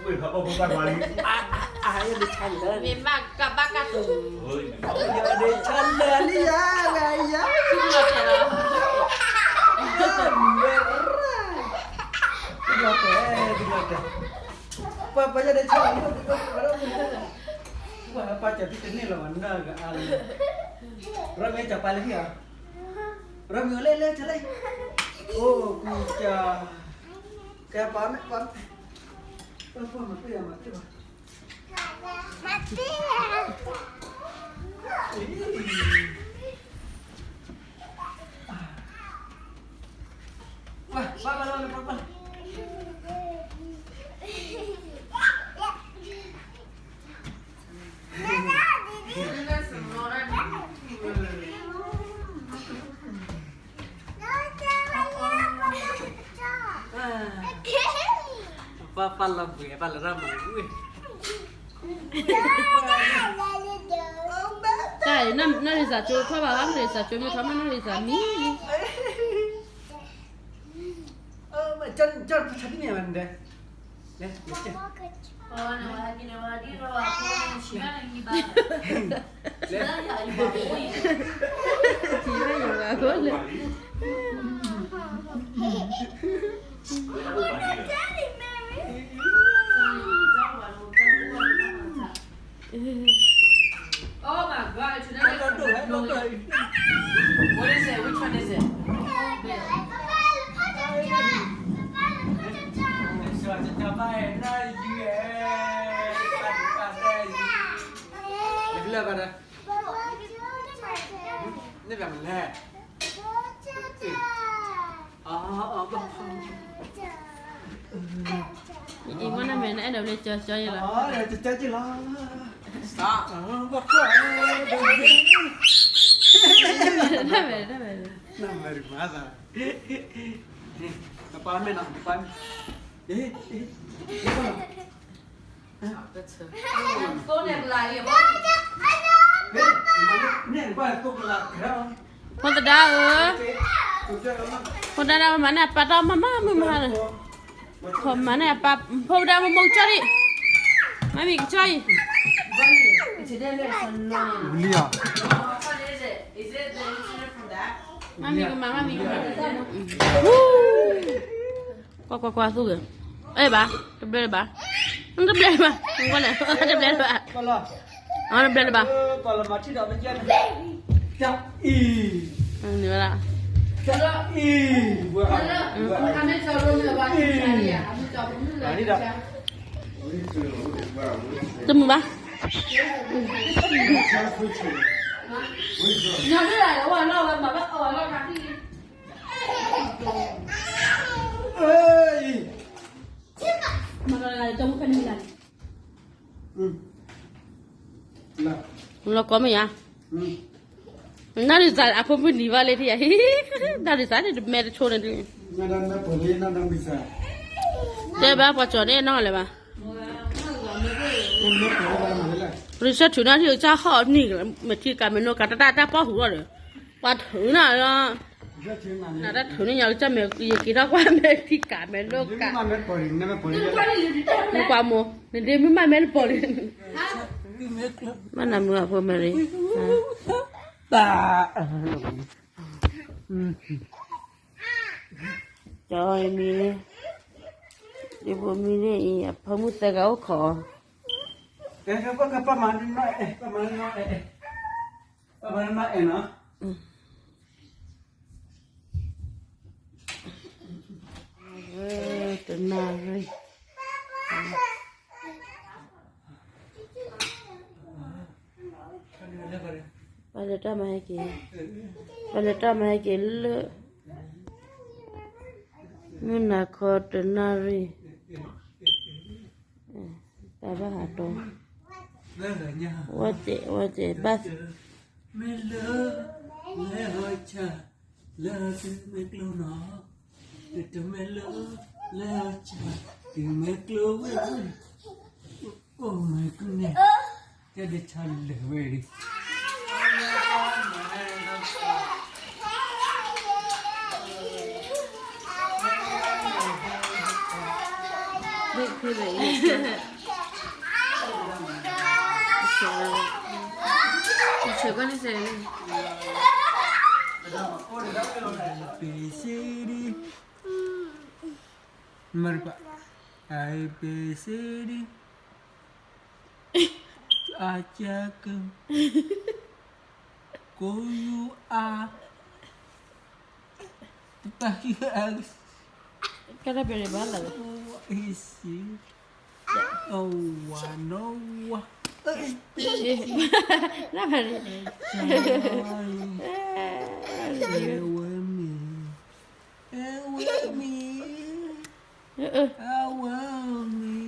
ဝ့ၢ်ဖးဘီၣ်ဖိသၣ်ခွါလံ, အါ အါ ယဒ့ဆါလၢာ်န့ၣ်, မ့ၢ်ဘၣ်ကဘၣ်ကၢ်သူ, ယဒ့ဆါလၢာ်လံယၤ, ဝဲယၤ, မ့ၢ်ရၣ်, တဘျီတဲ, တဘျီတဲ, ပှၤပှၤယဒ့ဆါလၢာ်, ပှၤပှၤစၢၤသုတန့ၢ်လီၤ နၢ်ကအါလၢ, ရၢမ့ၢ်ကပၤလၢဟံၣ်ဧါ, ရၢမ့ၢ်အိၣ်လၢလဲၣ်လဲၣ်, အိၣ်ကူကၢ်, ကဲပၤမ့ၢ်ပၤမ့ၢ်, ပှၤမၤပ့ၢ်မၤပ့ၢ်ဘၣ်, ပှၤပၤလီၤပှၤပၤ ပၢ်ပၢ်လီၤဘှံးပၢ်လၢရၣ်မုာ်ဝဲ, တၢ်အံၤ နီၢ်ရံစၢ်ကၠိထီၣ်ဘၣ်, နီၢ်ရံစၢ်ကၠိမ့ၢ်ထီၣ်မ့ၢ်နီၢ်ရံစၢ်မံလံ, ကၠီၣ်ပထါဒ်န့ၣ်ဝဲန့ၣ်ဒီး, ထံၣ်ဝဲယိၤဂၤဖိလၢ Oh my God, it's another one. What is it? Which one is it?အံၤမ့ၢ်နမဲာ်နအဲၣ်ဒိးဘျဲၣ်ကၠီကၠီယလီၤ, တၢ်မဲာ်တၢ်မဲာ်, တပၢ်မဲာ်နီၤ တပၢ်မဲာ်, ဖိသဒါဧၢ, ဖိသဒါမၤန့ၢ်အပၢ်တၢ်မၤမၤမုာ်မး, ဖိမၤန့ၢ်အပၢ်, ဖိသဒါမၤမၤကၠီအံၤ, မၤမံၤကၠီအံၤ, မၤမံၤကမၤ, မၤမံၤကမၤ, ကွၢ်ကွၢ်ကွၢ်သူၣ်ဂ့ၤ, အဲၣ်ဘၣ်, တဘျဲလၢၤဘၣ်, တဘျဲလၢၤဘၣ်, တဘျဲလၢၤဘၣ်, တဘျဲလၢၤဘၣ်, နဝဲဒၣ်, တမုာ်ဘၣ်, လီၤကီမ့ၢ်ယါ, နၢ်ဒုးသးအဖိမုၣ်နံၤဘၣ်လၢထံယါ, နၢ်ဒုးသးန့ၣ်တမဲတဆိန့ၣ်ဒုး, တဲဘၣ်ပှၤကၠီၤန့ၣ်နီၢ်လဲၤဘၣ်, ရံစၢၣ်ထုးနၢ်ထံကစၢ်ဟီၣ်နံၣ်, မဲာ်ထံကးမဲာ်နိကးတၢ်တၢ်ပီၢ်ဟူးထီၣ်ဒီး, ပှၤထုးနၢ်လီၤ နတၢ်ထုးန့ၢ်ညီကစၢ်မဲာ် ယက့ၤထီၣ်ကွၢ်မဲာ်ထံကးမဲာ်နိကး, နကွၢ်မိၢ်, နဒ့မုၣ်မးမဲာ်တပီၤလံ, မ့ၢ်နမုၢ်အဖိမဲာ်လံ, ဘၣ်, ကၠီမံၤ, ဒ့ဖိမံၤန့ၣ်အံၤ အဖိမုၣ်သၢဂၤအိၣ်ခိးအီၤ, ပမၤနီၢ်အဲၣ်, ပမၤနီၢ်အဲၣ်, ပမၤနီၢ်အဲၣ်နီၤ တနၣ်ရံၣ်, ပလဲၤတၢ်မၤဟဲက့ၤ, ပလဲၤတၢ်မၤဟဲက့ၤလၢ မုၢ်နၤခီတနၣ်ရံၣ်, တၢ်ဘၣ်ဟးတီ, ဝဲတဲ, ဝဲတဲဘၣ်, မ့ၢ်လၢ လဲၤဟီၣ်ဆၣ် လၢသုမဲာ်ကျိနီၤ, တမ့ၢ်လၢ လဲၤဟီၣ်ဆၣ် သုမဲာ်ကျိဝဲၢ်ဝဲၢ်, အိၣ်မ့ၢ်ကန့ၣ်, ကဲဒ်ဆါလၢာ်ဝဲအံၤ ဒ် ယဆဲးကီးန့ၣ်စဲးန့ၣ်, A B C D, မၤတပၤ, A B C D, အကက ကိုယူအါ တပၤယူအါ ကဲထီၣ်ပရံဘၣ်လီၤ, အ့ၣ်စ့, အဝၤနီဝၤ, နဘၣ်, အဲဝဲမ့ၢ်, အဲဝဲမ့ၢ်, အဝၤမ့ၢ်,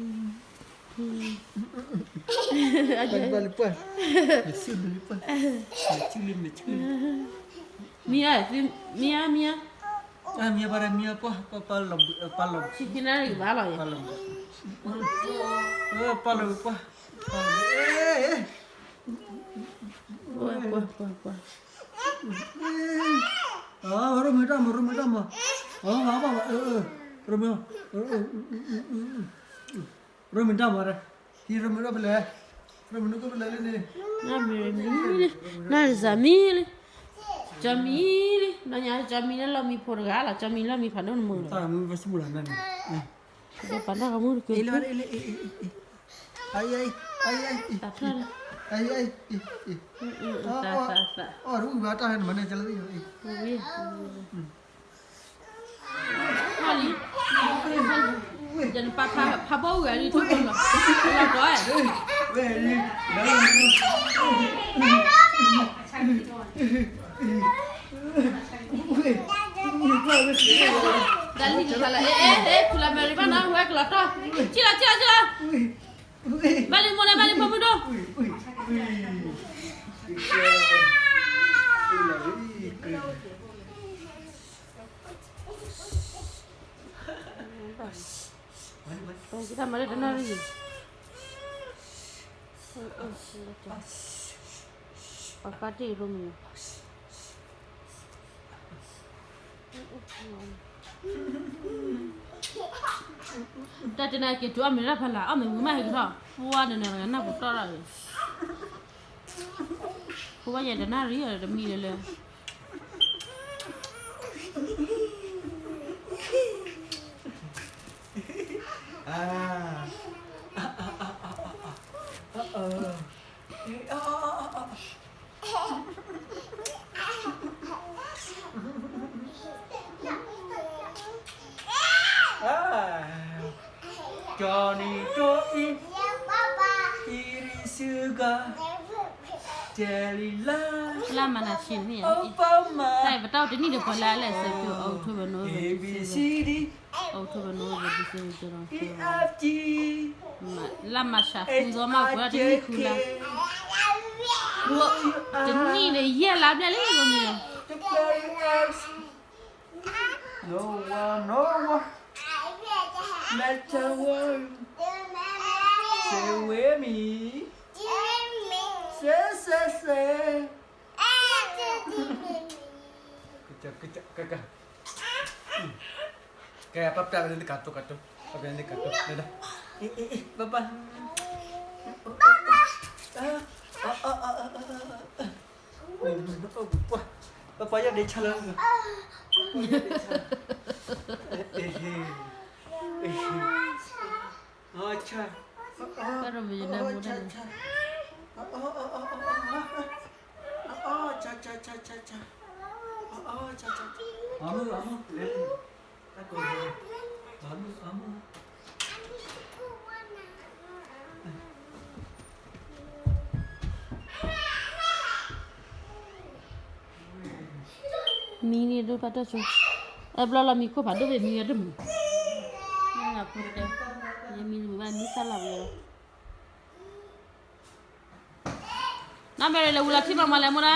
ပှၤ, မ့ၢ်ဆူၣ်လံပှၤ, မ့ၢ်ဆူၣ်လံ, မ့ၢ်ဆူၣ်လံ, မ့ၢ်ဧါ, မ့ၢ်ဧါ, မ့ၢ်ဧါ, မ့ၢ်ပှၤဒီးမ့ၢ်ပှၤ, ပှၤလီၤဘှံး, ပှၤလီၤဘှံး, ဆံခံနၣ်ရံၣ်ဘၣ်လီၤ, ပှၤလီၤဘှံး, ပှၤလီၤဘှံး, ပှၤ, ပှၤ, ပှၤ, ပှၤ, ပှၤ ရိမ့ၤတၢ်မၤ, ရိမ့ၤတၢ်မၤ, ရိမ့ၤ, ရိမ့ၤတၢ်မၤ, ဟံးရိမ့ၤတၢ်ဖဲလဲၣ်, ရိမ့ၤန့ၣ်ကဖဲလဲၣ်လံန့ၣ်, နမံၤလံ, နစၢမံၤလံ, ကၠီမံၤလံ, နညါကၠီမံၤလၢလီၢ်မံဖိတဂၤလီၤ, ကၠီမံၤလီၢ်မံဖးဒိၣ်နမုၢ်လီၤ, တၢ်မုၢ်ပှၤစမုၢ်လီၤနၤန့ၣ်, ပှၤတၢ်ဂီၤမူတက့ၢ်, အံၤ, အံၤ, အံၤ, အံၤ, အံၤ, အံၤ, အံၤ, အံၤ, အံၤ, အံၤ, အံၤ, အံၤ, အံၤ, အံၤ, အံၤ, အံၤ, အံၤ, ဖးဘီၣ်ဝံၤအလံထီၣ်လီၤ, လီၤတီၤ, တၢ်လံၣ်တခါလီၤ, အဲ အဲ အဲ ဖုလၢမဲရံဘၣ်နီၤ, ဝဲကလီၤတီၤ, ကံၣ်လီၤ ကံၣ်လီၤ ကံၣ်လီၤ, ဘၣ်လံမိၢ်န့ၣ် ဘၣ်လံဖိမုၣ်ဒိၣ်, တၢ်မၤလၢတနၣ်ရံၣ်, ပှၤပာ်တ့ၢ်ရိမ့ၤ, တၢ်တဲနၤက့ၤတုၤအီၣ်မ့ၤတၢ်ဖးလၢ်, အီၣ်မ့ၤဝံၤမးဟဲကထီၣ်, ပှၤနနၤတဂၤနၢ်ပူၤတီၢ်ထီၣ်, ဖိဝဲယဲတနၣ်ရံၣ်အီၤတမံၤလၢလၢ ကၠီနံၤကၠီအံၤ, အံရံစုဂၤ, တဲလံလါ, လါမၤနၤဆံးန့ၣ်, တၢ်အံၤပတၢ်အိၣ်တနံၣ်ဒီးပှၤလၢအလဲၣ် September, October, November, December, October, November, December, January, February, လါမၤရှးဃုသီမး ပှဲၤဒီးတနံၣ်ဃုလါ, တနံၣ်ဒီးယဲၢ်လါဘျဲၣ်လံ, နီၢ်ဝါ, နီၢ်ဝါ, မ့ၢ်တဝါ, စဲဝဲမံၤ, စဲစဲစဲ, က, က, က, ကဲ ပၢ်ပျၢ်လၢနကတိၤကတိၤ, ပၢ်ပျၢ်လၢနကတိၤ, ဒၣ်, အ့ အ့ အ့ ပၢ်ပၢ်, ပၢ်ပၢ်ယဲၢ်ဒ့ဆါလၢ, ပၢ်ပၢ်ယဲၢ်ဒ့ဆါ, အ့ အ့ အဆါ, အဆါ, ဆါ, ဆါ, ဆါ, ဆါ, အမုၢ် အမုၢ် လဲၤ, အမုၢ် အမုၢ် မံန့ၣ်ဒိၣ်ပာ်တၢ်ဆိ, အဲဘျီလီၤမံခိၣ်ဖးဒိၣ်ဘ့ၣ်မံဝဲတမုာ်, မ့ၢ်ဖိတဲ, ယမံတမုာ်ဘၣ် မံသၣ်လီၤဝဲလီၤ, နီၢ်မဲရံလဲၤဝံၤလီၤထံၣ်မးမးလဲၤမူဒါ.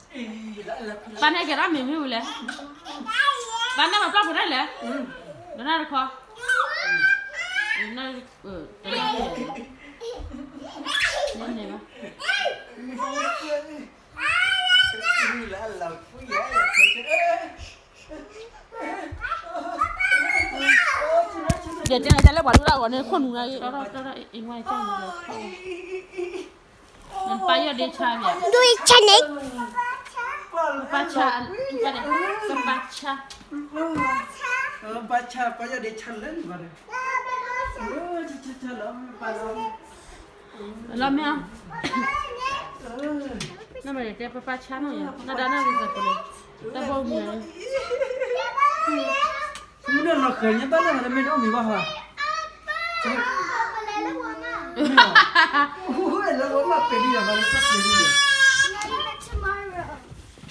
ပၢ်န့ၣ်ကဲထီၣ်မ့ၢ်မ့ၢ်ဝံၤလဲၣ်, ပၢ်န့ၣ်မၤပျၢ်ဖိတၢ်လဲၣ်, ဒီးနၢ်တခီ, န့ၣ်ဘၣ် ဒ်တဲနၤတၢ်လၢပှၤဒိၣ်တၢ်ဂီၤန့ၣ် ခိၣ်နူာ်နၤဂ့ၤ, ပၢ်ယီၢ်ဒ့ဆါဘၣ်, ဒ့ဆါန့ၣ်, ပၢ်ဆါ, ပၢ်ဆါ, ပၢ်ဆါ, ပၢ်ဆါ, ပၢ်ယီၢ်ဒ့ဆါလၢန့ၣ်ဘၣ်ဒီး, လီၤမ့ၢ်, နမ့ၢ်တဲပၢ်ပၢ်ဆါနီၤ, နဒၣ်နၢ်ဂ့ၤသကိးန့ၣ်, တၢ်ဘီမုၢ်န့ၣ် မုၢ်နၤလီၤဃၢၤညါဘၣ်လၢနမ့ၢ်တအိၣ်မံၤဘၣ်ဟါ, လၢဝဲမ့ၢ်ပ့ၤလံဒီး ဘၣ်လၢတၢ်ပ့ၤလံဒီး,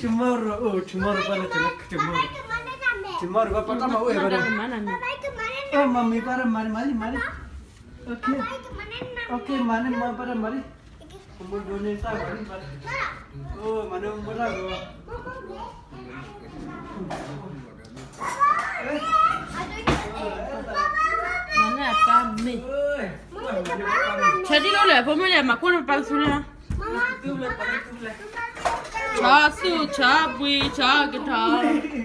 tomorrow, oh, tomorrow ဘၣ်လၢ tomorrow, tomorrow ဘၣ်ပတၢ်မၤအိၣ်ဝဲဒီး, မၤမ့ၢ်ဘၣ်ဒီး မၤလံ မၤလံ မၤလံ, မၤန့ၢ်မၤဘၣ်ဒီးမၤလံ, မၤန့ၢ်မၤတၢ်ဂီၤ, မၤန့ၢ်အပၢ်မ့ၤ, ဆဲးဒ်လိၣ်လဲၣ် ဖိမုၣ်လဲၣ် မၤကိၢ်န့ၣ်ပၢ်ကသူလၢ, ဆီဆူၣ် ဆီဘှံး ဆီကထီ,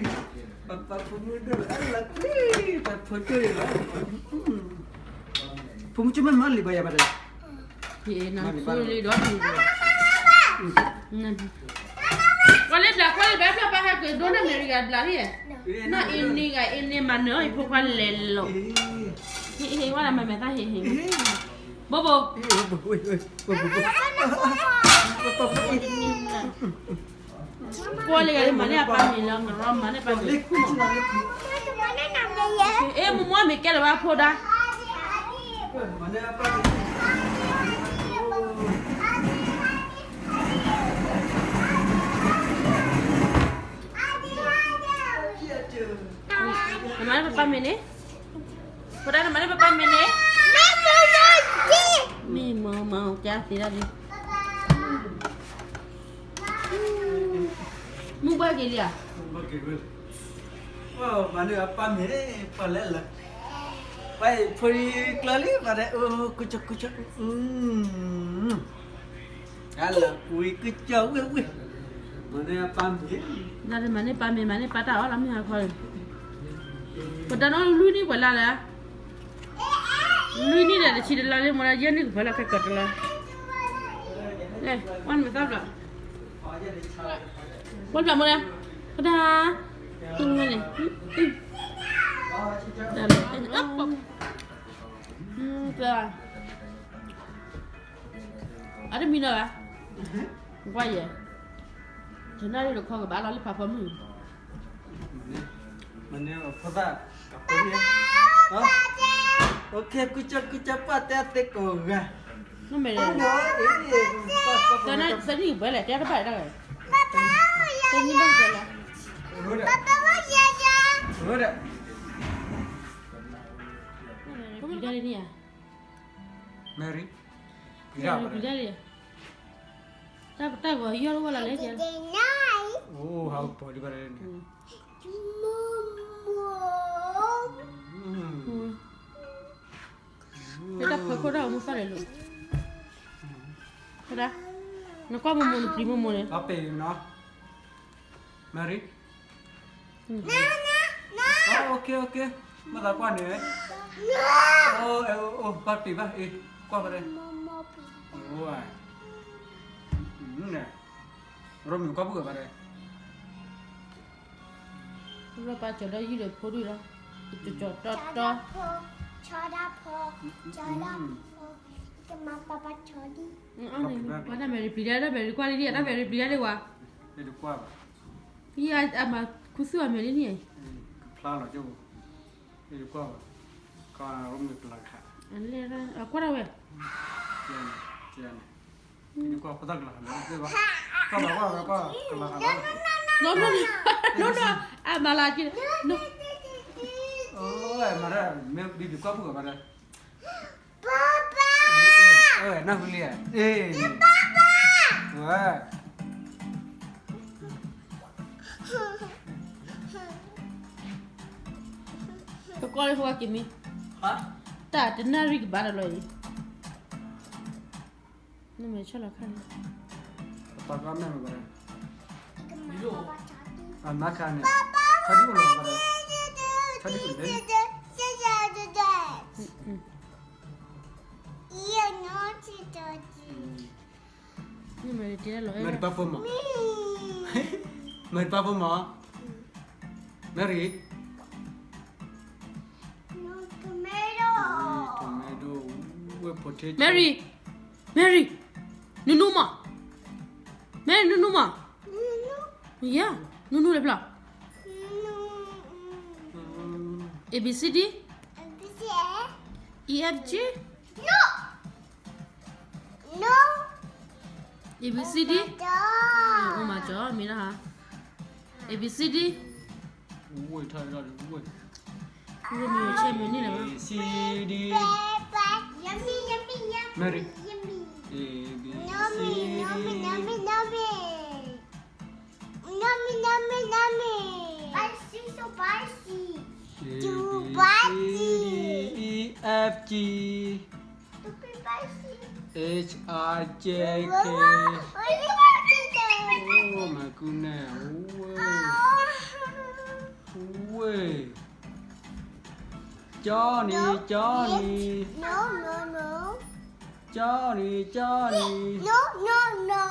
ပှၤဖိမုၣ်ဒိၣ်လၢအလီၤကွံ, ပှၤဖိဒိၣ်လီၤ, ဖိမုၣ်ကမ့ၢ်မၤလံဘၣ်ယၤဘၣ်ဒီး, နဖိလံဒီး, ကွၢ်လၢဘျးကွၢ်လၢဘျးဖျၢၣ်ပၢ်ဟဲက့ၤဒိၣ်န့ၢ်အမဲရကၤဘျးလံ, နီၢ်အ့န့ၢ်ဂၤအ့န့ၢ်မၤနၢၤအီၤအံၤဖိခွါလဲၤလီၤ, ဟ့ၣ်ဟ့ၣ်ဝဲဒၣ်မၤမဲာ်သၣ်ဟ့ၣ်ဟ့ၣ်, ဘိဘိ ကွၢ်လၢဂၤလၢမၤန့ၢ်အပၢ်မ့ၤလီၤ ကရီမၤန့ၢ်ပၢ်မ့ၤ, အ့ မိၢ်မိၢ်မ့ၢ်ကဲလၢၤဘၣ်ဖိဒါ, နမၤန့ၢ်ပၢ်ပၢ်မ့ၤန့ၣ်, ဖိဒါနမၤန့ၢ်ပၢ်ပၢ်မ့ၤန့ၣ်, မ့ၢ်မၤမၤကသ့ဒၣ်လံ, မုၢ်ဘၣ်က့ၤလံဧါ, မၤန့ၢ်အပၢ်မ့ၤ, ပှၤလဲၤလၢ, ပှၤဖိလံကျၢၤလံ ပှၤဒီး အိၣ် ကူကၠီကူကၠီ, အလၢကွံကူကၠီဝ့ၢ်ဝ့ၢ်, မၤန့ၢ်အပၢ်မ့ၤ, ဒ်မၤန့ၢ်ပၢ်မ့ၤ မၤန့ၢ်ပၢ်တၢ်အီၣ်လီၤမ့ၢ်ဟါခီ, ပတၢ်နီၣ်လွံၢ်နံၣ်ပှဲၤလါလၢ လွံၢ်နံၣ်ဒီးတဆံတလါလံ မ့ၢ်ဒၣ်ယဲၢ်နံၣ်ကပှဲၤလၢခဲကတလါ, ဝဲနမ့ၢ်သၣ်ဘျီ, ဝဲဘျီမ့ၢ်လဲၣ်, ပဒၣ်, တူၢ်မ့ၢ်န့ၣ်, တၢ်, အတမံၤနီၤဘၣ်, ကွၢ်ယဲ, ယနၢ်ရံၣ်တခီကဘၣ်လီၤလၢဖးဖီမုၢ် မ့ၢ်န့ၣ်ဖိသၣ်, ကဖိန့ၣ်, အိၣ်ခ့ ကူကၠီကူကၠီ ပှၢ်တဲသ့ကိးဂၤ, နမ့ၢ်, သနံၣ်ဘှဲလဲၣ် တဲတဘၣ်တၢ်, သနံၣ်ဘှဲလဲၣ်, ဒီး, Mary, ပျံၤတၢ်လံ, တၢ်ပတၢ်ဂီၤယီၢ်တဝဲလၢလဲၣ်, အိၣ်ဟးပီၤဒံးဘၣ်န့ၣ်, တၢ်ဖီခိၣ်တၢ်အိၣ်မူသီၣ်လဲၣ်လိၤ, နကွၢ်မိၢ်မိၢ်န့ၣ် ပျံၤမိၢ်မိၢ်န့ၣ်, Mary, မၤသးကွၢ်န့ၣ်, အိၣ် ဘၣ်ပျံၤဘၣ်အံၤ, ကွၢ်ဘၣ်ဒဲး, အိၣ်, ရိမ့ၤကွၢ်ပုၢ်ဘၣ်ဒဲး, လၢပၢ်ကၠီၤဒီးယုၢ်ဒီးဖိဒုၣ်လီၤ, ကၠီၤတီတီ, ကမၤပၢ်ပၢ်ကၠီၤဒံး, တၢ်မဲာ်ရံၤပျံၤဒၣ် တၢ်မဲာ်ရံၤပျံၤဒၣ်လံဝဲ, အမၤခူသူၣ်အမဲာ်လံန့ၣ်, ကဖျါလီၤကၠိ, ကွၢ်ဝဲ, ကွၢ်ဝဲ, ကွၢ်ဝဲ, န့ၣ်, န့ၣ်, ကွၢ်ဖိသၣ်ကလၤဟးလၢသ့ၣ်ဘၣ်, ကွၢ်ဘၣ်ကွၢ်ဘၣ်ကွၢ်ကလၤဟးလၢ, နီၢ်နီၢ်နီၢ်နီၢ်, အမၤလၤက့ၤ, မၤဒၣ်, မ့ၢ်ဘံဘံကွၢ်ပူၤကမၤဒၣ်, နၢ်ဟူလံဧါ, ဝဲ ကကွၢ်လၢဖိက့ၤမံ, တၢ်တနၣ်ရံၣ်ကဘၣ်တလီၤအံၤ, နမ့ၢ်ဆီၣ်လီၤခါန့ၣ်, ပှၤကီၢ်မဲာ်မ့ၢ်ဘၣ်, အမါခါန့ၣ်, ဆီဒံၣ်အိၣ်လီၤဘၣ်, ဆီဒံၣ်အိၣ်လီၤ, မ့ၢ်တပၢ်ဖိမး, မ့ၢ်တပၢ်ဖိမး, Mary, tomato, tomato, ဝဲ potato, Mary, Mary, နူနူမး, Mary နူနူမး, ယၤ, နူနူလၢဖျီ, A B C D, E F G, A B C D, အိၣ်မးကၠီမ့ၢ်လၢဟါ, A B C D, ဝဲထီၣ်ဝဲ, ဝဲမ့ၢ်ဆဲမ့ၢ်န့ၣ်လၢ, C D, Mary, A B C D, Yummy, yummy, yummy. Yummy, yummy, yummy. Spicy, so spicy. Too spicy. E F G. Too spicy. H I J K. Oh, my goodness. Wait. Wait. Johnny, Johnny. No, no, no. Johnny, Johnny. No, no, no.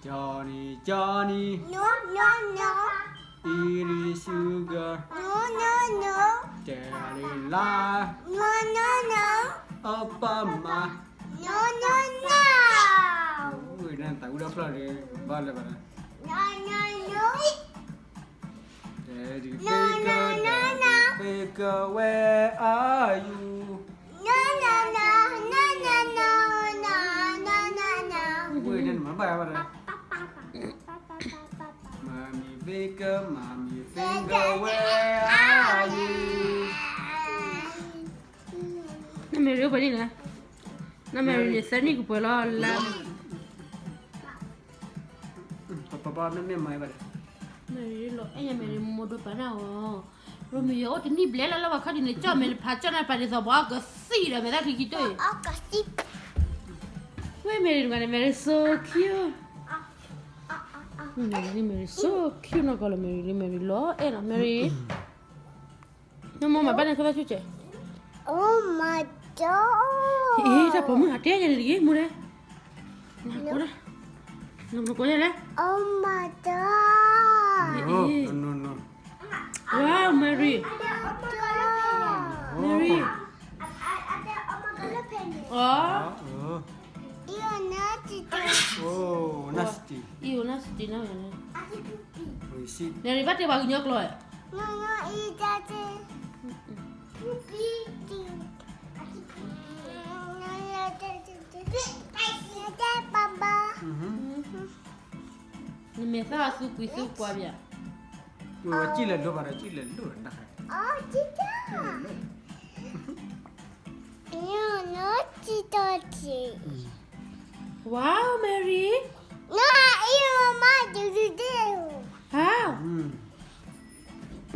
Johnny, Johnny. No, no, no. Eating sugar. No, no, no. Telling lie. No, no, no. Up on my. No, no, no. Ui, nè tao ur đa plơ̆ đê, ba lĕ ba. No, no, no. Daddy Baker, Daddy Baker, where are you? No, no, no, no, no, no, no, no, no, no. Ui, nè mă ba ba đa. Mommy Baker, Mommy Baker, where are you? နမ့ၢ်ရ့ပှဲၤန့ၣ်လီၤ, နမ့ၢ်ရ့န့ၣ် သၢနံၣ်ကပှဲၤလီၤလါ, ပပပမ့ၢ်မၤဘၣ်ဒီး, မ့ၢ်ရ့လီၤ အဲၣ်ညါမ့ၢ်ရ့မိၢ်ဒိၣ်ပာ်နၢ်အီၤ, ရိမ့ၤယအိၣ်တနံၣ်ဘျဲၣ်လၢလၢပှၤခီဒ်န့ၣ် ကၠီၣ်မဲာ်တဖးကၠီၣ်နၢ်ပာ်ဒ်သိးပှၤအီၣ်ကသံၣ်ဒီး မဲာ်သၣ်ချံခံတိၢ်အံၤ, ဝဲမ့ၢ်ရ့တဂၤန့ၣ် မ့ၢ်ရ့ so cute, မ့ၢ်ရ့ မ့ၢ်ရ့ so cute နီၢ်ကီၢ်လၢမ့ၢ်ရ့ မ့ၢ်ရ့လီၤ အဲၣ်လီၤ မ့ၢ်ရ့ နမိၢ်မၤဘၣ်န့ၣ် ခီဘၣ်ဆူၣ်စဲး, Oh my god. အ့ တၢ်ပိာ်မုၣ်ဟးတဲယၤန့ၣ်တဂ့ၤ မိၢ်လဲၣ်, နကိးဒၣ်, နကိးယၤလဲၣ်, Oh my god. Wow, Mary. Mary. အီ အီ နါစတံ နါစတံ နါစတံ နါစတံ နါစတံ နါစတံ နါစတံ နါစတံ နါစတံ နါစတံ နါစတံ နါစတံ နါစတံ နါစတံ နါစတံ နါစတံ နမဲာ်သၣ်သူကွံာ်သူကွၢ်ဘၣ်, ဝဲကံၣ်လဲၤလိၣ်ဘၣ်ဒီး ကံၣ်လဲၤလိၣ်နၤ, နကံၣ်လဲၤလိၣ်, Wow, Mary.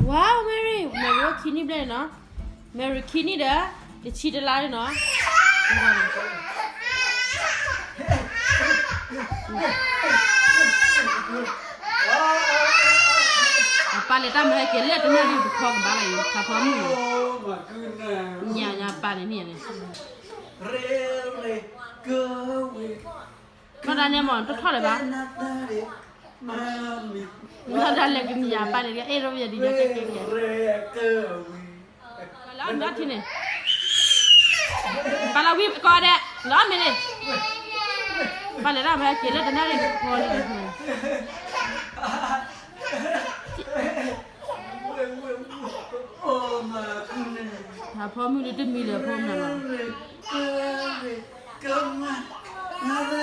Wow, Mary. Mary အိၣ်ခံနံၣ်ဘျဲၣ်န့ၣ်နီၤ. Mary ခံနံၣ်ဒီး တဆံတလါန့ၣ်နီၤ. အပၢ်လဲၤတၢ်မၤဟဲက့ၤလၢတနၢ်ဟူတခီကဘၣ်လၢအံၤ ခါဖီမုၣ်န့ၣ်, ညါညါပၢ်န့ၣ်န့ၣ်န့ၣ် မ့ၢ်ဒၣ်န့ၣ်မ့ၢ် တထီၣ်လၢၤဘၣ်. မ့ၢ်ဒၣ်လဲၤကနံၤယၤပၢ်န့ၣ် အဲၣ်ဒိးယၤဒ်ယၤကဲကဲကဲ လၢအမ့ၢ်ထံန့ၣ် ပၢ်လၢဝံကိးဒဲး လၢအမ့ၢ်န့ၣ် ပၢ်လဲၤတၢ်မၤဟဲက့ၤလၢတနၢ်ဟူတခီန့ၣ် အိၣ်မးန့ၣ် အဖိမုၣ်ဒုးတမံလၢၤဖိမုၣ်လီၤ. လၢခံန့ၣ်လဲ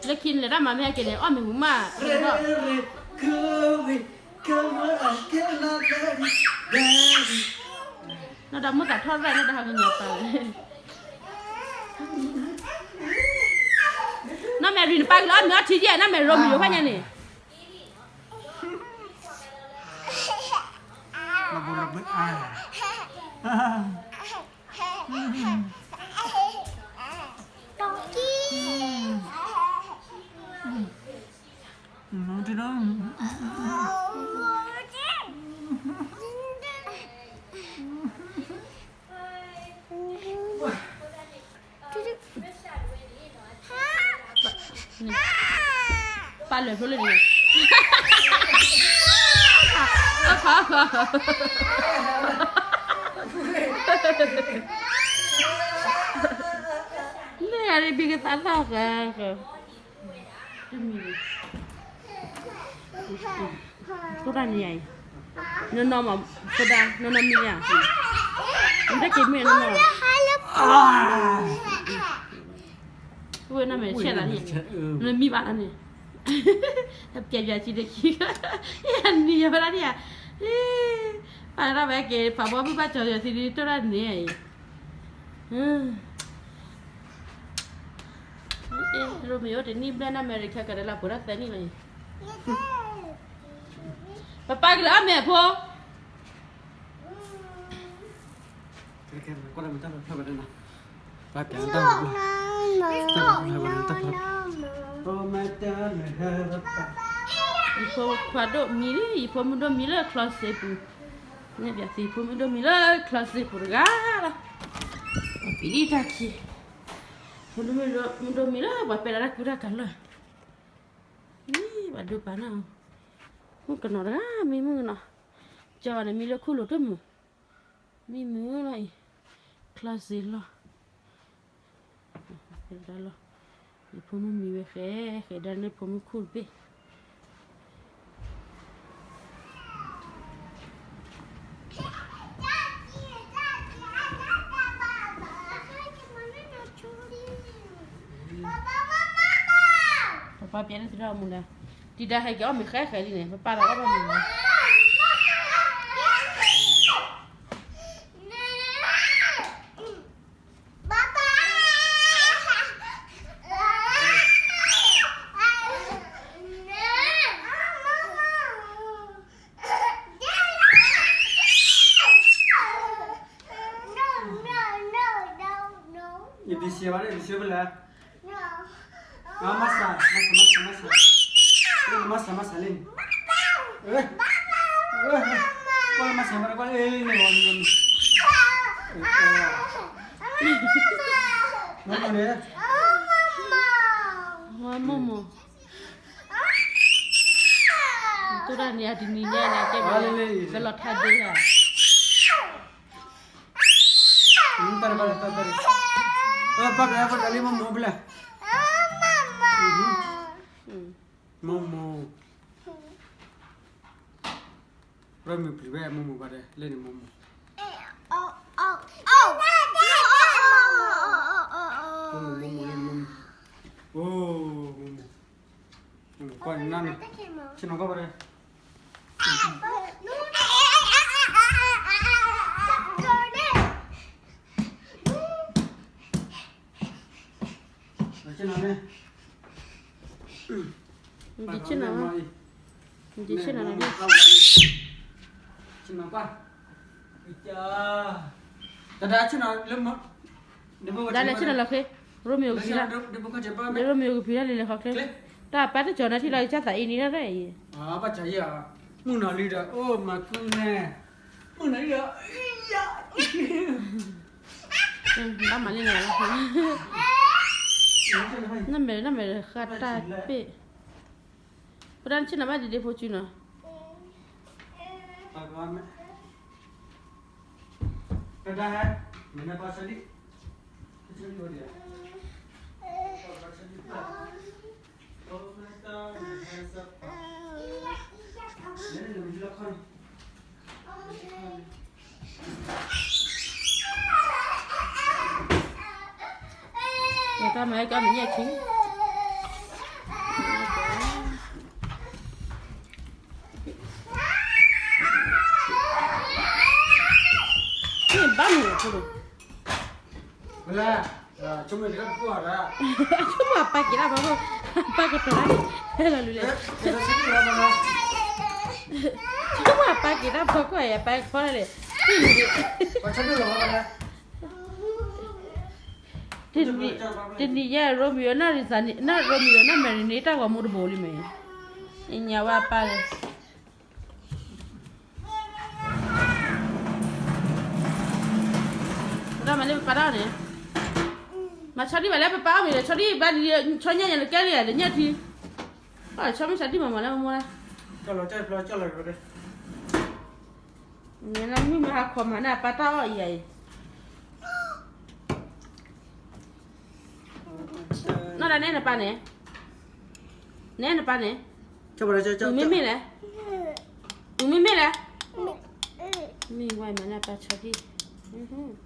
ၤတၢ်မၤမ့ၢ်ဟဲက့ၤန့ၣ် အီၣ်မ့ၤမူၤမး, နီၢ်ဒီးမိၢ်သးထီၣ်ရဲၣ်န့ၣ် တဟးကညီၤပၢ်ဝဲ, နီၢ်မဲရံနပၢ်ကလီၤအီၣ်မ့ၤအီထံယဲၢ် နီၢ်မဲရိမံၤယိၤဖဲညါန့ၣ် ပာ်လၢာ်ဖျိလၢန့ၣ်, လၢအရ့ဘံကသးသၣ်ဃၢ, တိၢ်တၢ်န့ၣ်ယၤအံၤ, နီၢ်နီၢ်မး, တိၢ်တၢ်နီၢ်နီၢ်မံၤယၤ, မ့ၢ်တၢ်က့ၤမ့ၢ်နီၢ်နီၢ်, ဝဲနီၢ်မဲာ်ဆဲးလီၤန့ၣ်, နမံဘၣ်လီၤန့ၣ်, ပျဲပျဲဆံတခံ, နံၤယၤဝဲဒၣ်န့ၣ်ယၤ, ပာ်လီၤဝဲက့ၤ ပှၤဘီမုၢ်ဘၣ်ကၠီၤယၤသံ တိၢ်တၢ်န့ၣ်အံၤ ရိမ့ၤအိၣ်တနံၣ်ဘျဲၣ် နီၢ်မဲရံခဲကဒီးလၢပှဲၤထီၣ်သၢနံၣ်လီၤအံၤ, ပပၢ်ကလၢအီၣ်မ့ၤအဖိ, ယဖိခွါဒိၣ်မံလံ ယဖိမုၣ်ဒိၣ်မံလၢချီစ့ပူၤ, နဲၣ်ပျးသံ ယဖိမုၣ်ဒိၣ်မံလၢချီစ့ပူၤတဂၤလီၤ, ပံၤဒံၣ်တၢ်ခံ, ဖိဒိၣ်မံလၢပှၤပဲာ်လီၤတၢ်ကူတၢ်ကၤလီၤ, မံဘၣ်ဒိပာ်နီၤ, မုၣ်ကနီၤတဂၤ မံမုၣ်ကနီၤ, ကၠီန့ၣ်မံလၢခူၣ်လိာ်တမုာ်, မံမုာ်လီၤအံၤ, ချီစ့လီၤ, ယဖိမုၣ်မံဝဲဃဲ ဃဲဒၣ်န့ၣ်ဖိမုၣ်ခူၣ်တဘ့ၣ် ပပၢ်ပျဲန့ၣ်သုထီၣ်မူလၢ, ဒံဒၣ်ဟဲက့ၤအီၣ်မ့ၤဃဲဃဲလံန့ၣ် ပပၢ်လီၤအီၣ်ဘၣ်မ့ၤလီၤ, ယဘံစံးဘၣ်န့ၣ် ယဘံစံးဖဲလဲၣ်, မၤစၢ် မၤစၢ် မၤစၢ် မၤစၢ်, မၤစၢ် မၤစၢ်လံ, ကွၢ်လၢမၤစၢ် မၤစၢ် ကွၢ်လၢ မၤစၢ်န့ၣ်, မိၢ်မိၢ်, တိၢ်တၢ်န့ၣ်အတနံၤညါန့ၣ် ကဲဘၣ်လၢ ကလီၤထါဒ့ဧါ, တၢ်တဘၣ်လၢတၢ်တၢ်, ပၢ်ပျဲ ပၢ်ပျဲလံ မိၢ်မိၢ်ဖဲလဲၣ်, မိၢ်မိၢ်, ရမုၢ်ပျံၤဝဲ မိၢ်မိၢ်ဘၣ်ဒဲး လၢန့ၣ်မိၢ်မိၢ်, မိၢ်မိၢ် မိၢ်မိၢ်, အိ မိၢ်မိၢ်, ကွၢ်နၤန့ၣ်, ဆ့ၣ်နီၤကွၢ်ဘၣ်ဒဲး, ဆ့ၣ်နီၤန့ၣ်, ဆ့ၣ်နီၤ, ဆ့ၣ်နီၤလီၤ, ဆ့ၣ်နီၤကွၢ်, တၢ်ဆ့ၣ်နီၤလၢ ဒၣ်လဲာ်ဆ့ၣ်နီၤလီၤချ့, ရိမ့ၤအိၣ်ကဖံးလၢ, ရိမ့ၤအိၣ်ကဖံးလၢလံာ်လဲၢ်ခီချ့, တၢ်ပၢ်တကၠီၤနၤထံၣ်လီၤ ယကၢ်သးအံၤန့ၣ်ဒၣ်အံၤ, ဘၣ်ကၠီၤယဲၢ်, မုၢ်နီၤလံဒီး အိၣ်မၤကူန့ၣ်, မုၢ်နီၤလံဒီး, ဘၣ်မၤလံန့ၣ်, နမဲာ်နမဲာ်ဃာ်တၢ်ပ့ၢ်, ပတၢ်ဆ့ၣ်နီၤဘၣ်ဒ်ဒ့ဖိစုနီၤ ကဒါဟဲ, မ့ၢ်နပာ်ဆၢလံ, ဆၢလံဝဲဒၣ်, ပာ်ဆၢလံပာ်, ပာ်ဆၢလံပာ်, တၢ်မၤကီမ့ၢ်ညၣ်ခံ, ဘၣ်မနုၤအဖိဒိၣ်, ဆိကမိၣ်အပၢ်က့ၤတၢ်ဖီခိၣ်, ပၢ်ကတီၤတၢ်န့ၣ်, ဟဲလီၤလူၤလဲၣ်, ဆိကမိၣ်အပၢ်က့ၤတၢ်ဖီခိၣ်အံၤ အပၢ်ကဖီတၢ်လဲၣ်, တနံၤညါ Romeo နၢ်ရံစၤန့ၣ် Romeo နၢ် Marinate တၢ်ဂီၤမူတဘိလံမ့ၢ်, ညါဝဲအပၢ်လဲၣ် ဒၣ်မၤလၢပပၢ်တၢ်န့ၣ်, မၤဆီဒံၣ်ဘၣ်လၢပပၢ်အီၣ်မ့ၢ်ဒီး ဆီဒံၣ်ဘၣ်ဒီး ဆီညါညါလၢကဲလံယၤဒီးညၣ်ထံ, ဆီမ့ၢ်ဆီဒံၣ်မၤမၤလၢမမိၢ်လၢ, နမ့ၢ်မၤဟးခီမၤန့ၢ်အပၢ်တၢ်အီၣ်အံၤအံၤ, နီၢ်ဒၣ်နဲနပၢ်န့ၣ်, နဲနပၢ်န့ၣ်, မ့မ့ၢ်လဲၣ်, မ့မ့ၢ်လဲၣ်, မ့ၢ်ဝဲမၤန့ၢ်အပၢ်ဆီဒံၣ်,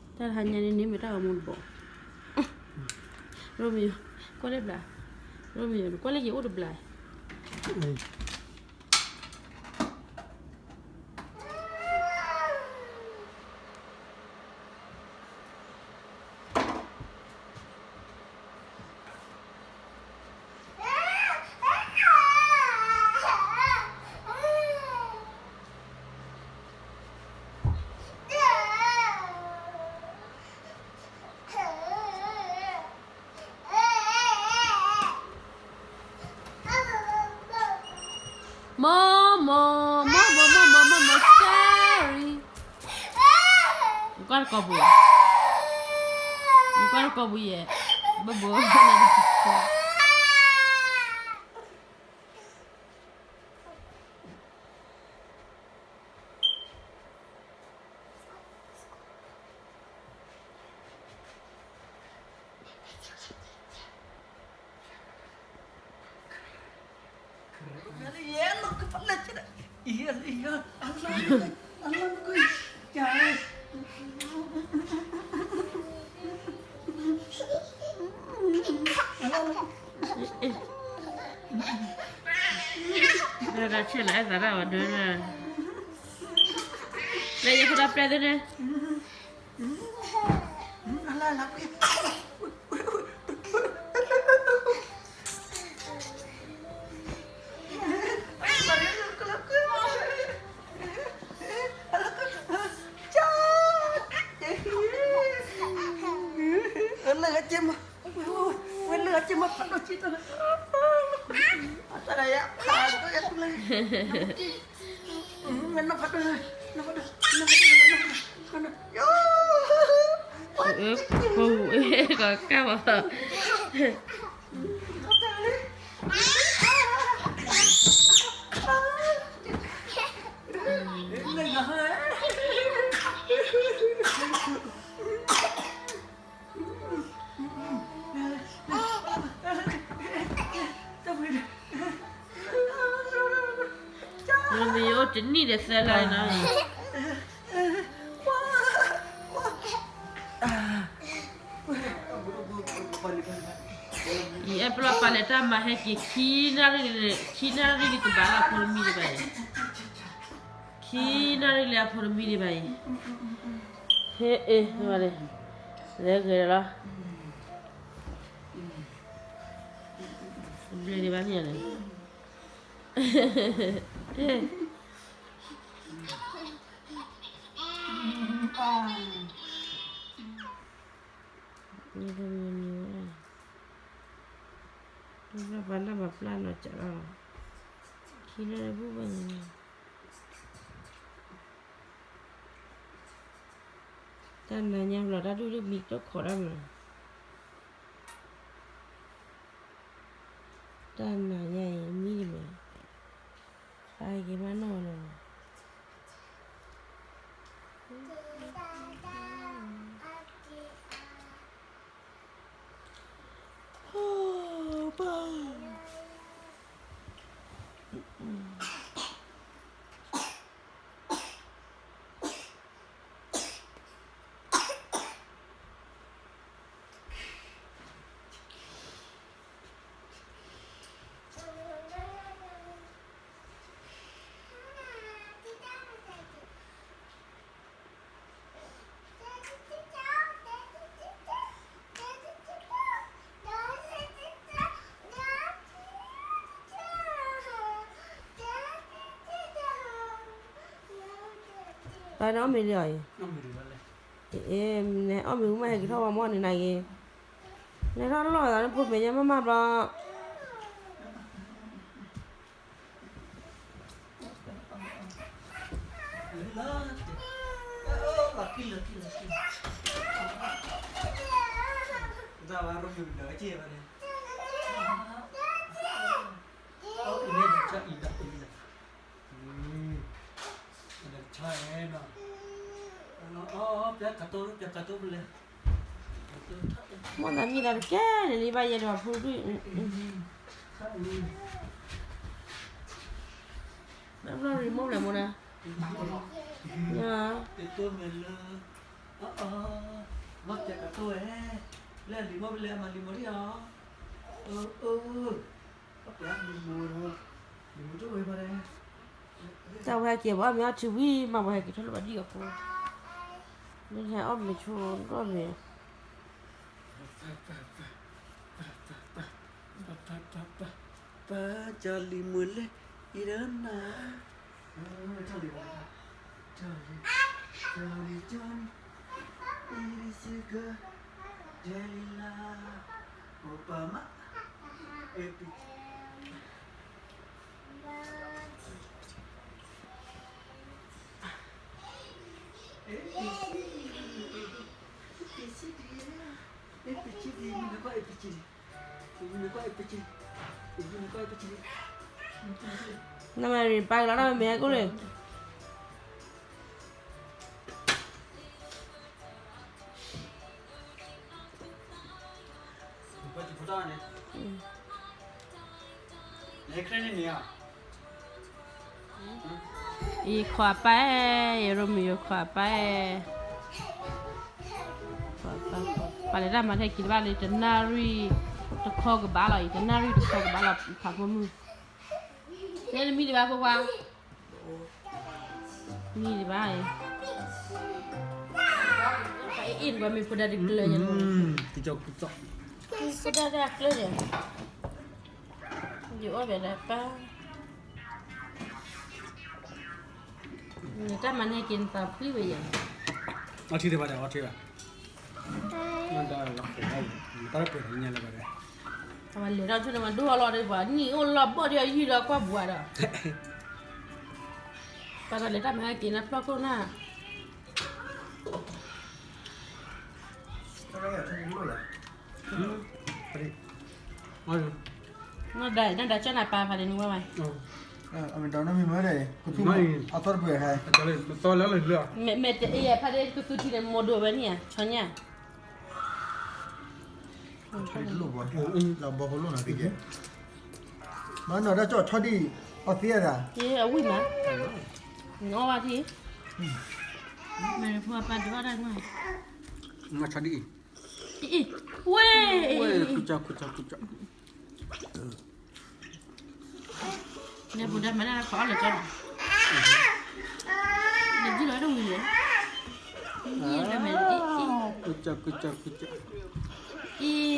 တၢ်တဟါညါန့ၣ် န့ၢ်မ့ၢ်တၢ်ဂီၤမူတဘိ, ရိမ့ၤယိၤ, ကွၢ်လၢဘျါ, ရိမ့ၤယိၤ ကွၢ်လၢယအိၣ်တဘျါ, မိၢ်မိၢ် မိၢ်မိၢ် မိၢ်မိၢ် မိၢ်မိၢ် sorry, နကွၢ်တကိးပူၤ, နကွၢ်တကိးပူၤယဲ, ဘိဘိ ဒၣ်ဆ့ၣ်လီၤအဲၣ်သးတၢ်ဝဲဒၣ်, လၢယဖိဒၣ်ပျဲၢ်သ့ၣ်န့ၣ် ဝဲလၢအက့မး, ဝဲလၢအက့မး ဖးဒိၣ်က့တၢ်, အတၢ်ယါဖးဒိၣ်ယါ, မ့ၢ်အိၣ်တနံၣ်ဒီးသၢလါနီၤ, ယအဲၣ်ပျီပာ်လဲၤတၢ်မၤဟဲက့ၤ ခံနၣ်ရံၣ်လံ, ခံနၣ်ရံၣ်လံတဘၣ်လၢအဖိတမံၤဒံးဘၣ်အံၤ, ခံနၣ်ရံၣ်လံအဖိတမံၤဒံးဘၣ်အံၤ, ဟ့ၣ်အ့ၣ်, လဲၤဂ့ၤလီၤ, ဘျ့ဒံးဘၣ်န့ၣ်, ပှၤလၢ်မၤပျၢ်လီၤစၢ်လီၤ, ခံနၣ်ရံၣ်ဘူၣ်ဘၣ်န့ၣ်, တၢ်နၤညါဘျီ တၢ်ဒူၣ်ဒူၣ်မံတခိးဒၣ်မး, တၢ်နၤညါအံၤမံဒံးမး, ပာ်က့ၤမးနီၢ်နီၢ် ပၢ်, နအီၣ်မ့ၤလံအီၤအံၤ, အ့ နအီၣ်မ့ၤဝံၤမး ဟဲက့ၤထီၣ်ဝဲမီၢ်န့ၣ်နၤဂ့ၤ, နထီၣ်လီၢ်သးန့ၣ် ဖိမ့ၢ်ညါမးမးဘျီ မ့ၢ်သးမံသးတကဲန့ၣ်လံ ဘၣ်ယဲဒီးဖုဒုၣ်, ဘျီ remote လဲၣ်မိၢ်နၤ, တတိၢ်မဲာ်လၢ လီၤပျဲကတိၢ်ဝဲ, လၢလံၤမိၢ်ဖဲလဲၣ်အမၤလံၤမိၢ်ဒံးအီၤ, အၢ လီၤပျဲလံၤမိၢ်, လံၤမိၢ်တအိၣ်ဝဲဘၣ်လဲၣ်, တၢ်ဝဲဟဲက့ၤဘၣ်မ့ၢ်အီၣ်ထံဝံၤမး ပှၤဟဲက့ၤထီၣ်လၢပှၤဒံၣ်အီၤဖိ, မ့ၢ်ဟဲအီၣ်မ့ၤဆိဒီၣ်မ့ၤ ပၢ်ကၠီလံၤမုၢ်လၢအံၤဒီးနၤ, ကၠီလံၤ, ကၠီလံၤ, ကၠီလံၤ, အံၤစ့ၢ်ကီး, ဒဲလံၤလၢ, အိၣ်ပၢ်မး, အဲ နမၤရံပာ်ကလီၤတၢ်မ့ၢ်ဟဲကိၣ်န့ၣ် ယခွါပၢ်, ယရိမံယခွါပၢ်, ပာ်လဲၤတၢ်မၤထဲက့ၤတဘၣ်လၢတနၣ်ရံၣ်တခီကဘၣ်လီၤအံၤ, တနၣ်ရံၣ်တခီကဘၣ်လီၤ ဖးဖိမုၣ်, တဲနမံဒံးဘၣ်ဖိခွါ မံဒံးဘၣ်အံၤ, အ့ၣ် နကွၢ်မ့ၢ်ဖိဒါဒုးကျၢၤညါ, ဖိဒါဒုးအကျၢၤညါ, ယအီၣ်ဘၣ်လၢပၢ်, နတၢ်မၤန့ၢ်က့ၤနသးဖှံဝဲယဲၢ်, အီထံတဘၣ်ဒီးအီထံဘၣ်, တၢ်တပှဲၤညါလၢၤဘၣ်ဒီး, အဝဲလဲၤထီၣ်ဆူန့ၣ် မၤဒိၣ်အီၣ်လီၤဒီးပှၤ နံၣ်အိၣ်လီၤဘီၣ်ဒီးအယုၢ်ဒီးကွၢ်ပှၤဒီး, ပှၤတၢ်လဲၤတၢ်မၤဟဲက့ၤနဖျီၣ်ခိၣ်နၢ် နဒၣ်နဒၣ်ကၠီနၤပၢ်ဖးလဲၣ်နဝဲဝဲ, အမ့ၢ်ဒီးနမံၤမၢဒီး ကသူမး အသီတပှဲၤဟဲ, မ့ၢ်တအံၤဖးဒ့ကသူထံန့ၣ် မိၢ်ဒိၣ်ဝဲန့ၣ်ဧါ ဆီညါ, ဆီဒံတလိၣ်ဘၣ်, လၢဘီဖိလိၣ်နၤက့ၤ, မ့ၢ်နီၢ်တၢ်ကၠီၣ်ဆီဒံ အီသံအသး, အဝံၣ်မး, နအီၣ်ဘၣ်ထံ, မ့ၢ်ဖိပၢ်ဒုးအီၣ်တၢ်မး, ဆီဒံအံၤ, အံၤ, ဝဲ, ဝဲ, ကူကၠီ, ကူကၠီ, ကူကၠီ နပူၤဒါမၤဒၣ်ခီအီၣ်လၢကၠီလီၤ, နဒုလီၤတဝံၤလဲၣ်, အံၤ, ကူကၠီ, ကူကၠီ, ကူကၠီ, အံၤ, အီၣ်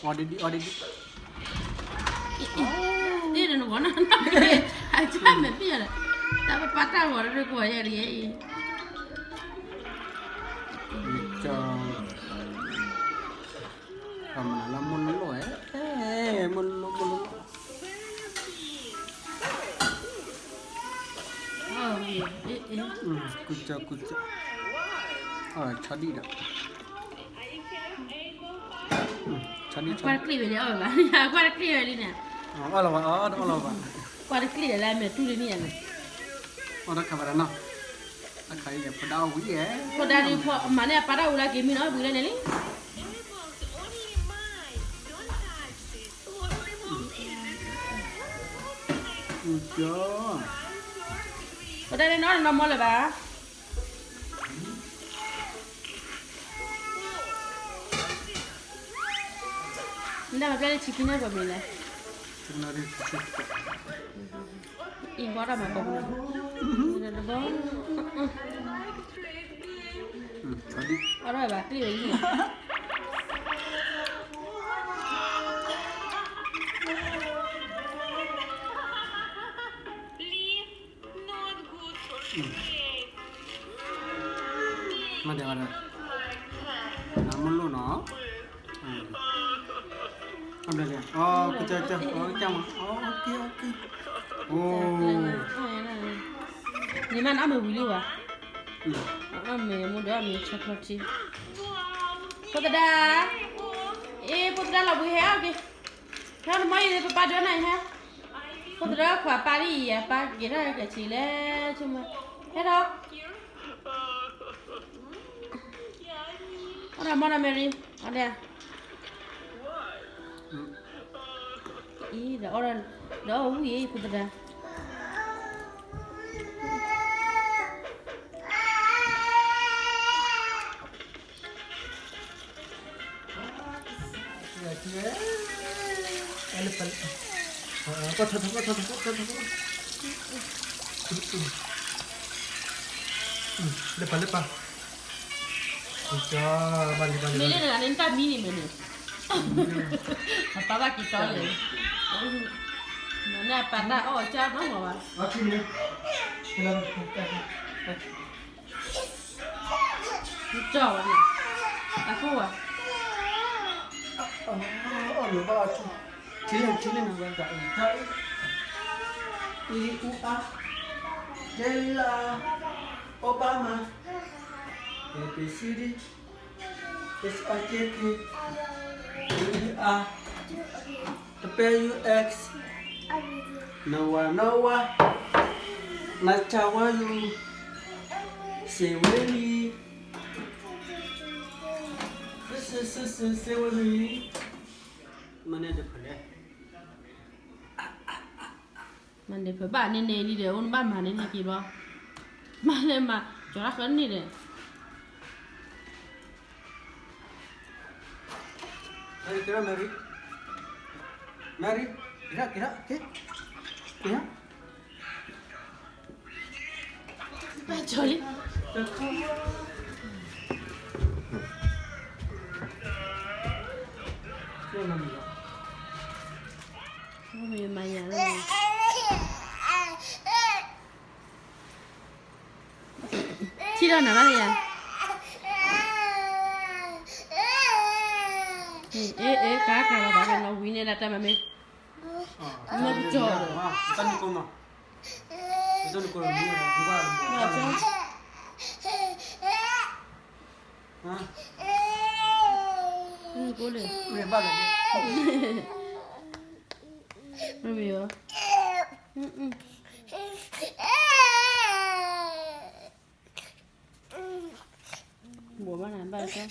ဒံးဒံး, အီၣ်ဒံးဒံး အံၤ, အံၤ, နဂီၤနၤ, အကၢ်မဲာ်ပျံၤလီၤ, တၢ်ပပာ်တၢ်ဂီၤတရ့ကိးယဲၢ်တဂ့ၤအံၤ, ကၠီ, ကမၤလၢမုၢ်လိၣ်, မုၢ်လိၣ်, မုၢ်လိၣ်, ကူကၠီ, ကူကၠီ, ဆီဒံဒီး ကွၢ်တကျ့ၣ်ဝဲလံ, အီၣ်ဘၣ်, ကွၢ်တကျ့ၣ်ဝဲလံန့ၣ်, အီၣ်လီၤဘၣ်, အီၣ်လီၤဘၣ်, ကွၢ်တကျ့ၣ်လၢမဲာ်တူၢ်လံန့ၣ်, အီၣ်တၢ်ခးဘၣ်ဒီးနီၤ, တၢ်ခးယဲၢ်ဖိဒါအီၣ်ဝံၤယဲၢ်, ဖိဒါဒုးဖီမၤန့ၢ်အပၢ်တၢ်အူလၢက့ၤမံနီၤ ဘှံးလၢန့ၣ်လံ, ဖိဒါန့ၣ်နီၤနီၤမီၢ်လၢၤဘၣ် နဒၣ်မၤပျဲလၢဆံခံန့ၣ်ပှၤမံၤလဲၣ်, အံၤဘီတၢ်မၤကီးပူၤ, တဘီ, အီၣ်ဘၣ်ကျ့ၣ်ဝဲလံ, အီၣ်ဘၣ်ကျ့ၣ်ဝဲလံ, အီၣ်ဘၣ်ကျ့ၣ်ဝဲလံ, ဒီး နမ့ၢ်လိၣ်နီၤ, အဘျဲၣ်လံ, ကကက ကမၤ, အိ, န့ၣ်မ့ၢ်နအီၣ်မ့ၤဝံၤလံဘၣ်, အီၣ်မ့ၤမ့ၢ်ဒီးအီၣ်မ့ၤ chocolate ထံ, ဖိသဒါ, အ့ ဖိသဒါလီၤဘှံးဟဲအီၣ်က့ၤ, ဟဲအီၣ်နမီၢ်အံၤ ပပၢ်ဒိးနၤအံၤဟဲ, ဖိသဒါခွါပၢ်ဒ်အံၤ အပၢ်က့ၤထီၣ်ကဆံးလဲၣ် ဆိကမိၣ်, ဟဲထီၣ် အီၣ်ဒီးမီၢ်ဒီး Mary, အီၣ်ဒီး, အံၤ ဒီးအီၣ်ဝံၤအံၤ ဖိသဒါ, လၢပှၤလၢပှၤ, မ့ၢ်လၢနဂၤန့ၣ် နတၢ်မံန့ၣ်မ့ၢ်န့ၣ်, အပၢ်ဘၣ်က့ၤတီလဲၣ်, နန့ၣ်အပၢ်တၢ်အီၣ်အီၣ်ကၢ်နီၢ်မးဘၣ်. ကၠီဝဲန့ၣ်, အဃိဝဲ, အီၣ်လၢၤဘၣ်အီၣ်ထံ, ထံလၢထံလၢနဝဲတၢ်အုၣ်တၢ်အုၣ်, အံအူအါ, ကဲလၢ, အိၣ်ဘၣ်မး, ပစံဒံ, ပစံအကဲက့, အူအါ, တပဲယူX, နဝၤနီၢ်ဝါ, နဆါဝါယူၤ, စ့ဝဲလံ စ့ဝဲလံ, မၤန့ၢ်တဖၣ်လဲၣ်, မၤန့ၢ်ဖၣ်ဘၣ်န့ၣ်န့ၣ်လံဒီး အိၣ်နဘၣ်မၤန့ၢ်န့ၣ်က့ၤဘျီ, မၤလဲၣ်မၤ ကၠီၤတၢ်ဃၢန့ၣ်ဒီး Mary, Mary, Mary, get up, get up, okay? Yeah. ဘၣ်ကၠီၤလံ, မ့ၢ်မၤယၤလီၤ, ထံၣ်ဒီးနၤဘၣ်ယၤ, အ့ အ့ ကါကါလီၤဘၣ်လီၤ ဝံၤန့ၣ်ဒၣ်တၢ်မၤမ့ၢ်, မ့ၢ်ကၠီၤ, တၢ်နုၤကိနီၤ, တၢ်နုၤကိနီၤ, နုၤကိလၢ, နုၤကိလၢ, မ့ၢ်မ့ၢ်, ဘိးဘၣ်နၤဘၣ်ကၠီ, မ့ၢ်မ့ၢ်, ခံ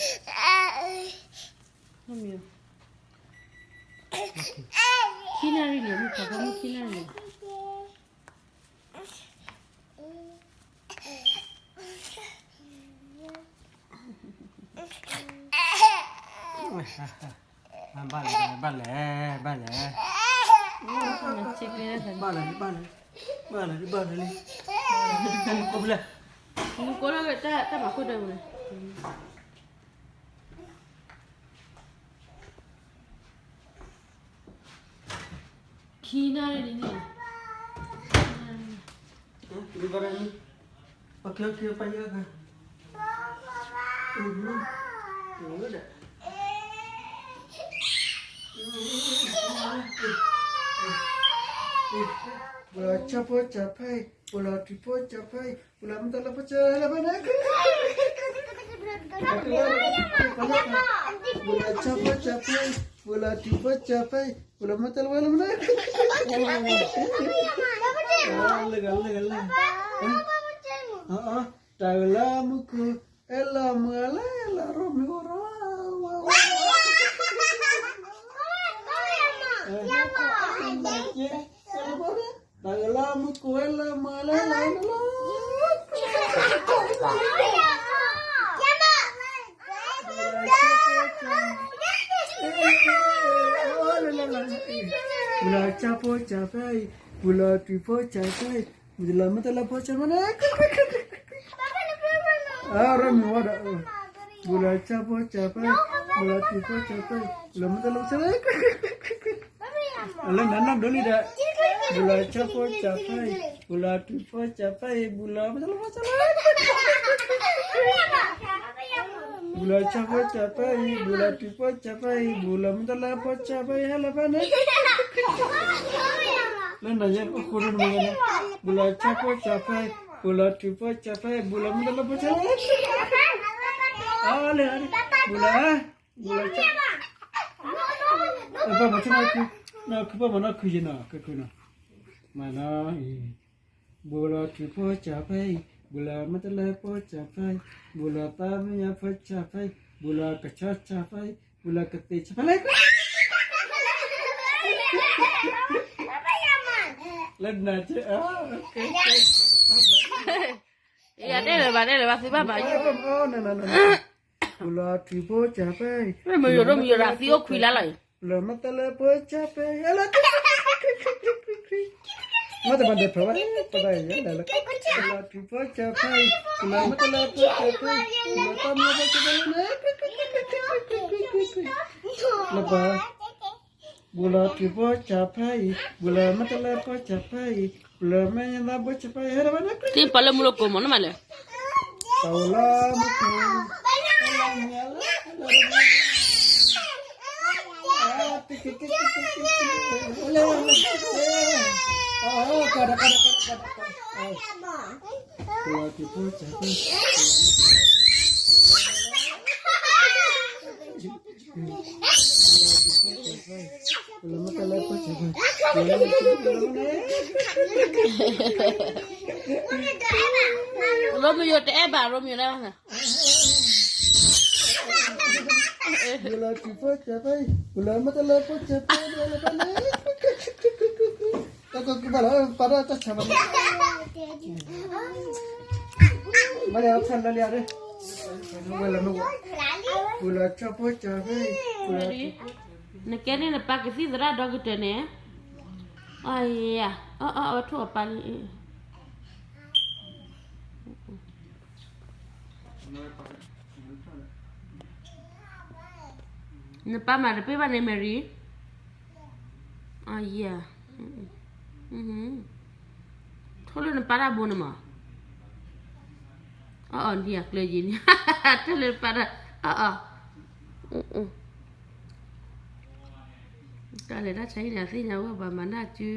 နၣ်ရံၣ်န့ၣ် မုၢ်ခီဖျိမုၢ်ခံနၣ်ရံၣ်န့ၣ် ဘၣ်လဲၣ်, ဘၣ်လဲၣ်, ဘၣ်လဲၣ်, ဘၣ်လဲၣ်, ဘၣ်လဲၣ်, ဘၣ်လဲၣ်, နုၤကိလၢ, နုၤကိလၢတၢ်မၤခိၣ်ဒၢဝဲန့ၣ် ခံနၣ်ရံၣ်န့ၣ်, ပှၤလၢဆၣ်ဖိကၠီၤဖဲအံၤ, ပှၤလၢတုၤဖိကၠီၤဖဲအံၤ, ပှၤလၢမ့ၢ်တၢ်လၢဖိကၠီၤလၢဖဲန့ၣ်, ပှၤလၢဆၣ်ဖိကၠီၤဖဲအံၤ, ပှၤလၢတုၤဖိကၠီၤဖဲအံၤ, ပှၤလၢမ့ၢ်တၢ်လၢဝဲလၢမ့ၢ်န့ၣ်, လၢဂၤလၢဂၤလၢ, တၢ်ဂၤလၢမူခိၣ်, အဲၣ်လီၤမုၢ်လၢလၢရိမ့ၢ်အိၣ်ရၤ, တၢ်ဂၤလၢမူခိၣ် အဲၣ်လီၤမုၢ်လၢလၢ, ပှၤလၢဆၣ်ဖိကၠီၤဖဲအံၤ, ပှၤလၢတုၤဖိကၠီၤဖဲအံၤ, ပှၤလၢမ့ၢ်တၢ်လၢဖိကၠီၤမ့ၢ်န့ၣ်, အရမ့ၢ်ဝဲဒီး, ပှၤလၢဆၣ်ဖိကၠီၤဖဲအံၤ, ပှၤလၢတုၤဖိကၠီၤဖဲအံၤ, ပှၤလၢမ့ၢ်တၢ်လၢဖိကၠီၤလၢ, လၢနနၢ်ဒိလံဒီး, ပှၤလၢဆၣ်ဖိကၠီၤဖဲအံၤ, ပှၤလၢတုၤဖိကၠီၤဖဲအံၤ, ပှၤလၢမ့ၢ်တၢ်လၢဖိကၠီၤလၢ ဘူးလီၤဆီဖိစၢ်ဖဲအံၤ, ဘူးလီၤတုၤဖိစၢ်ဖဲအံၤ, ဘူးလီၤမ့ၢ်တလၢဖိစၢ်ဖဲအံၤ, ဟဲလၢၤဖဲန့ၣ်, လၢနၤယဲအိၣ်ဃိန့ၣ်မ့ၢ်န့ၣ်, ဘူးလီၤဆီဖိစၢ်ဖဲအံၤ, ဘူးလီၤတုၤဖိစၢ်ဖဲအံၤ, ဘူးလီၤမ့ၢ်တလၢဖိစၢ်ဖဲအံၤ, အလၢ, ဘူးလီၤ, ဘူးလီၤ, ပၢ်မၤဆူၣ်နီၤခု, နီၤခုပၢ်မၤနီၤခုယဲနီၤ, ကခုနီၤ, မၤနီၤအံၤ ဘူးလီၤတုၤဖိစၢ်ဖဲအံၤ, ဘူးလီၤမ့ၢ်တလၢဖိစၢ်ဖဲအံၤ, ဘူးလီၤသးမ့ၢ်ညါဖိစၢ်ဖဲအံၤ, ဘူးလီၤကဆီစၢ်ဖဲအံၤ, ဘူးလီၤကသ့ၣ်စၢ်ဖဲအံၤ, လၢနၤက့, ယတဲလၢၤဘၣ်, တဲလၢၤဘၣ်, သုဘၣ်မၤယိၣ်, ဘူးလီၤတုၤဖိစၢ်ဖဲအံၤ, မ့ၢ်ယိၣ်ဒိၣ်မ့ၢ်ယိၣ်ဒၣ်သံအိၣ်ခွံလါလီၤအံၤ ဘူးလီၤမ့ၢ်တလၢဖိစၢ်ဖဲအံၤ, မ့ၢ်တမၤဒီးဖျိးဘၣ်, ပဒၣ်ယဲလဲၣ်လၢ, ဘူးလီၤတုၤဖိစၢ်ဖဲအံၤ, ဘူးလီၤမ့ၢ်တလၢဖိစၢ်ဖဲအံၤ, ဘူးလီၤတၢ်မ့ၢ်ဖိစၢ်ဖဲအံၤ, လၢပှၤ, ဘူးလီၤတုၤဖိစၢ်ဖဲအံၤ, ဘူးလီၤမ့ၢ်တလၢဖိစၢ်ဖဲအံၤ, ဘူးလီၤမ့ၢ်ညါသးဖိစၢ်ဖဲအံၤ, ဟဲလၢၤဘၣ်န့ၣ်, သ့ၣ်ပှၤလၢမူလၢကိးမးနီၤမးလဲၣ် ပဝဲလၢမူခိၣ်, Romeo တအဲၣ်ဘၣ် Romeo န့ၣ်ဘၣ် ဘူးလီၤတုၤဖိစၢ်ဖဲအံၤ, ဘူးလီၤမ့ၢ်တလၢဖိစၢ်ဖဲအံၤ, တၢ်ကီကဘၣ်လီၤ ပာ်ဒၣ်တၢ်ဆါဘၣ်, မ့ၢ်လၢအဖၢလၢလၢ, ဘူးလီၤဆီဖိစၢ်ဖဲအံၤ, နကဲန့ၣ်နပၢ်ကသံၣ်သရၣ်ဒီကတၢၢ်န့ၣ်, အယၤ, အဝဲထိၣ်အပၢ်လံ နပၢ်မၤတပ့ၢ်ဘၣ်န့ၣ် Mary, အယၤ, ထိၣ်လၢနပၢ်တၢ်ဘိန့ၣ်မး, အအီၤ နံၤအကျၢၤယံၤန့ၣ်, ထိၣ်လၢနပၢ်တၢ်, အအီၤ, တၢ်လဲၤတၢ်ဆါဟံၣ်န့ၣ် အသ့ၣ်ညါဝဲဘၣ်မၤနၢ်စု